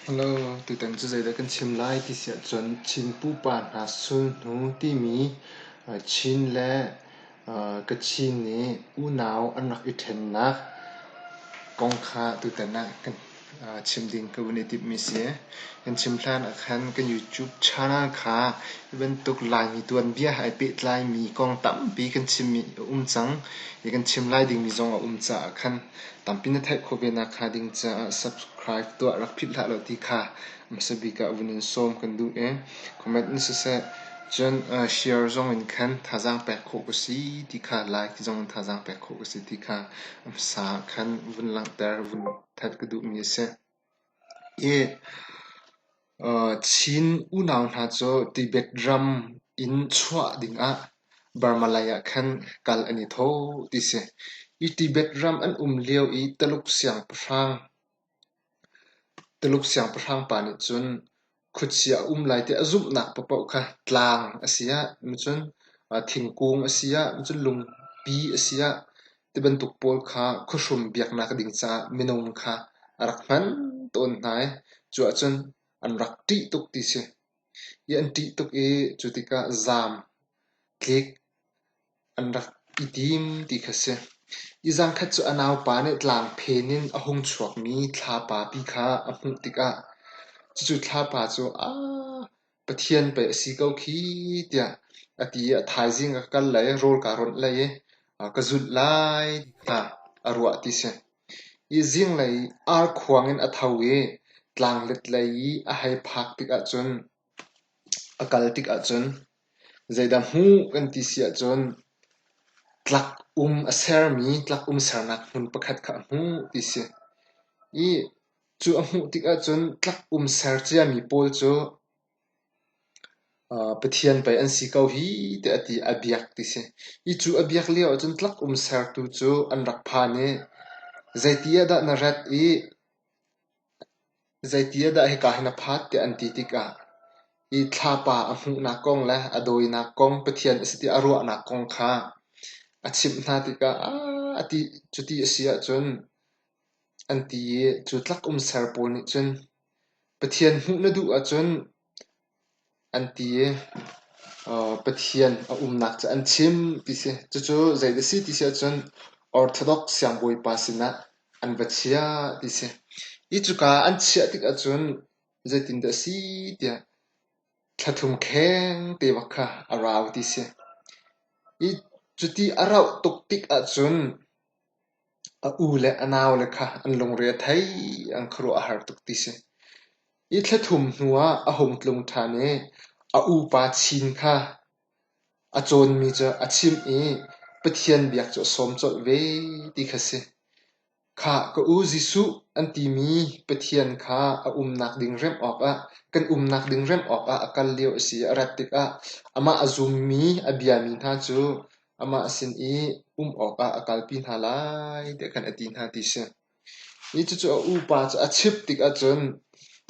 Hello, tutan cu zeidah kan chim lai ti si ahcun Chin pupa hna sulhnu timi Chin le Kachin nih unau an rak i ṭhennak kong kha tutan ah kan chim ding ka vun i timhmi si. Kan chim hlan ah khan kan YouTube channel kha hi bantuk Laimi tuanbia he ai pehtlaimi kong tampi kan chimmi a um cang i kan chim lai dingmi zong a um caah khan tampi na theih khawh ve nak hnga ding caah subscribe tuah rak philh hlah law ti kha hmasa bik ah vun in sawm kan duh i comment in siseh cun share zong in khan thazaang pek khawh ka si ti kha like zong in thazaang pek khawh ka si ti kha hmasa khan vun langhter vun that ka duhmi a si. I Chin unau hna cu Tibet ram in chuah dingah Burma lei ah khan kal an i thawh ti si. Hi Tibet ram an um lio i Taluk siangpahrang Taluk siangpahrang pa nih cun khuachia a um lai ti a zumhnak paohpaoh kha tlang a si ah, cun thingkung a si ah, cun lungpi a si ah tibantuk pawl kha khuahrum biaknak ding caah minung kha a rak hman tawn hna i cu ahcun an rak ṭih tuk ti si. I an ṭih tuk i cu tikah zaam tlik an rak i tim ti kha si. I zangkhat cu a naupa nih tlang phen in a hung chuakmi thlapa pi kha a hmuh tikah cucu thlapa cu aa Pathian pei a si ko khi tiah a ti i a thaizing ka kal lai i rawl kaa rawnh lai i ka zulh lai tiah a ruah ti si. Hi zinglei arkhuang in a tho i tlanglet lei i a hei phak tikah cun a kal tikah cun zeidah hmuh kan ti si ahcun tlak um a sermi tlak um sernak hmun pakhat kha a hmuh ti si. I cu a hmuh tikah cun tlak um ser ciami pawl cu Pathian pei an si ko hi tiah a ti a biak ti si. Hi cu a biak lio ahcun tlak um sertu cu an rak phan i zeiti ah dah na rat i zeiti ah dah hika hi na phat tiah an ti tikah hi thlapa a hmuhnak kong le a dawinak kong Pathian a si ti a ruahnak kong kha a chimh hna tikah aa a ti cuti a si ahcun an ti i cu tlak um ser pawl nih cun Pathian hmuh na duh ahcun an ti i Pathian a umnak cu an chim ti si. Cucu zei a si ti si ahcun Orthodox siangbawipa sinah an va chiah ti si. Hi cuka an chiah tik ahcun zeitindah a si tiah thla thum kheng te bak kha a rau ti si. Hi cuti a rauh tuk tik ahcun A u le a naule kha an lungre a thei, an khuaruah a har tuk ti si. Hi thla thum hnu ah a hung tlung ṭhan i a upa chin kha a cawnmi cu a chimh i Pathian biak cu a sawm colh ve ti kha si. Khah ka u Jesuh an timi Pathian kha a umnak ding remh awkah kan umnak ding remh awkah a kal lio a si i a rat tikah amah a zummi a biami hna cu amah sin i um awkah a kalpi hna lai tiah khan a ti hna ti si. Hi cucu a upa cu a chimh tikah cun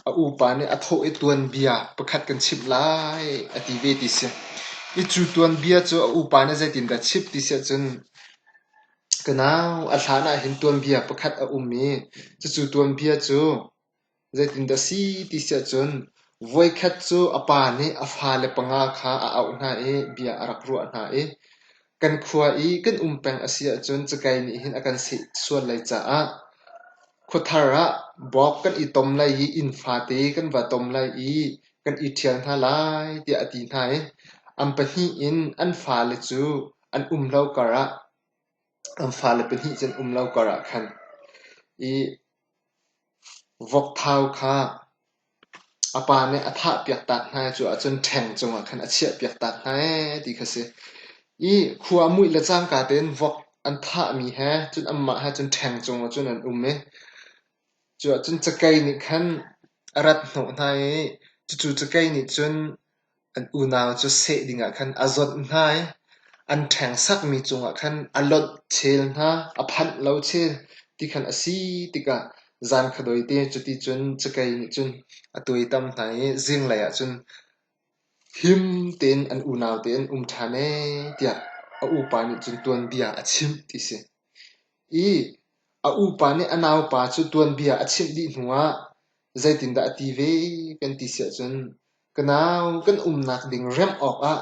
a upa nih a thawh i tuanbia pakhat kan chimh lai a ti ve ti si. Hi cu tuanbia cu a upa nih zeitindah chimh ti si ahcun ka nau a hlan ah hin tuanbia pakhat a um i cucu tuanbia cu Zeitindah a si ti si ahcun voikhat cu a pa nih a fale panga kha a auh hna i bia a rak ruah hna i kan khua i kan um peng a si ahcun cakei nih hin a kan seh sual lai caah khuathar ah bawk kan i tom lai i inn fate kan va tom lai i kan i ṭhial hna lai tiah a ti hna i an pahnih in an fale cu an um lo karah an fale pahnih cu an um lo karah khan i Vokthau kha a pa nih a thahpiak tak hna i cu ahcun ṭheng cungah khan a chiahpiak tak hna ee ti kha si. I khua a muih le cangka tein vok an thahmi he cun anmah he cun ṭheng cungah cun an um i cu ahcun cakei nih khan a rat hnawh hna i cucu cakei nih cun An unau cu seh dingah khan a zawnh hna i an ṭheng sakmi cungah khan a lonh chel hna, a phanh lo chel ti khan a si tikah zan khuadei te cuti cun cakei nih cun a tuaitam hna i zinglei ah cun him tein an unau te an um ṭhan ee tiah a upa nih cun tuanbia a chimh ti si. I a upa nih a naupa cu tuanbia a chimh dih hnuah. Zeitindah a ti ve kan ti si ahcun ka nau kan umnak ding remh awkah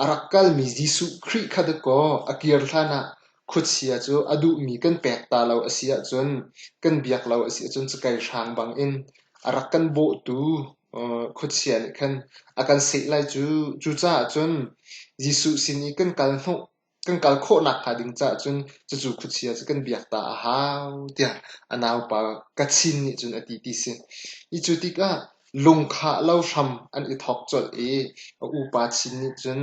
a rak kalmi Jesuh Khrih kha dakaw a kir hlanah khuachia cu a duhmi kan pek ta lo a si ahcun kan biak lo a si ahcun cakei hrang bangin a rak kan bawhtu khuachia nih khan a kan seh lai cu. Cucaah cun Jesuh sin i kan kal hnawh kan kal khawh nakhnga ding caah cun cucu khuachia cu kan biak ta a hau tiah a naupa Kachin nih cun a ti ti si. Hi cu tikah lungkhah lo hram an i thawk colh i a upa Chin nih cun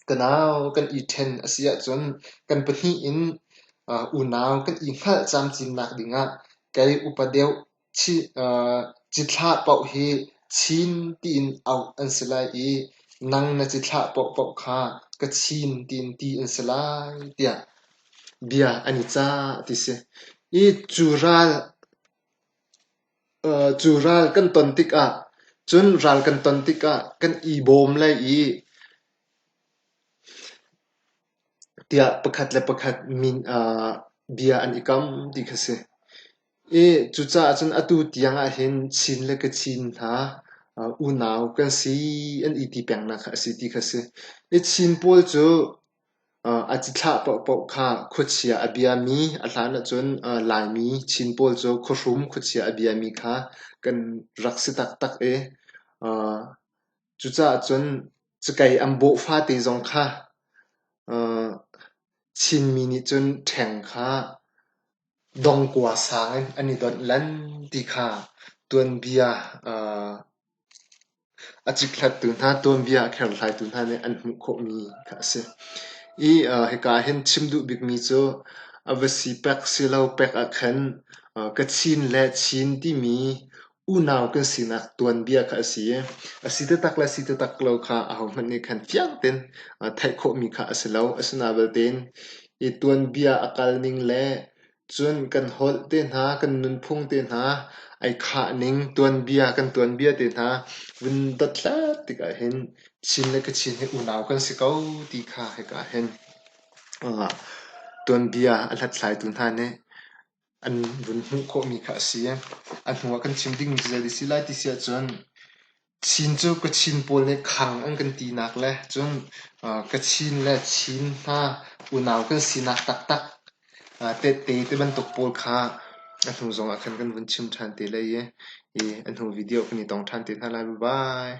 ka nau kan i ṭhen a si ahcun kan pahnih in unau kan i hngalh camcinnak dingah kei upa deuh Cithlah paoh hi Chin tiin auh an si lai i nang na cithlah paohpaoh kha Kachin tiin ti an si lai tiah bia an i cah ti si. I cu ral kan ton tikah cun ral kan ton tikah kan i bawm lai i tiah pakhat le pakhat min bia an i kam ti kha si. I cucaah cun atu tiang ahhin Chin le Kachin hna unau kan si an i ti pengnak kha a si ti kha si. I Chin pawl cu a cithlah paohpaoh kha khuachia a biami, a hlan ahcun Laimi Chin pawl cu khuahrum khuachia a biami kha kan rak si taktak i cucaah cun cakei an bawh fate zong kha Chinmi nih cun ṭheng kha Dongkua sang in an i donh lan ti kha tuanbia a cikhlattu hna, tuanbia a kherhhlaitu hna nih an hmuh khawhmi kha a si. I hika ah hin chim duh bikmi cu a va si pek si lo pek ah khan Kachin le Chin timi unau kan sinak tuanbia kha a si i a si taktak le si taktak lo kha ahohmanh nih khan fiang tein theih khawhmi kha a si lo. Asinain belte i tuanbia a kalning le cun kan holh te hna, kan nunphung te hna ai khahning tuanbia kan tuanbia te hna vun dothlat tikah hin Chin le Kachin hi unau kan si ko ti kha hika hin tuanbia a hlathlaitu hna nih an vun hmuh khawhmi kha a si. A hnu ah kan chim dingmi cu zei si lai ti si ahcun Chin cu Kachin pawl nih khang an kan tinak le cun Kachin le Chin hna unau kan sinak taktak tehte ti bantuk pawl kha a hnu zong ah khan kan vun chim ṭhan te lai i a hnu video kan i tong ṭhan te hna lai. Bye bye.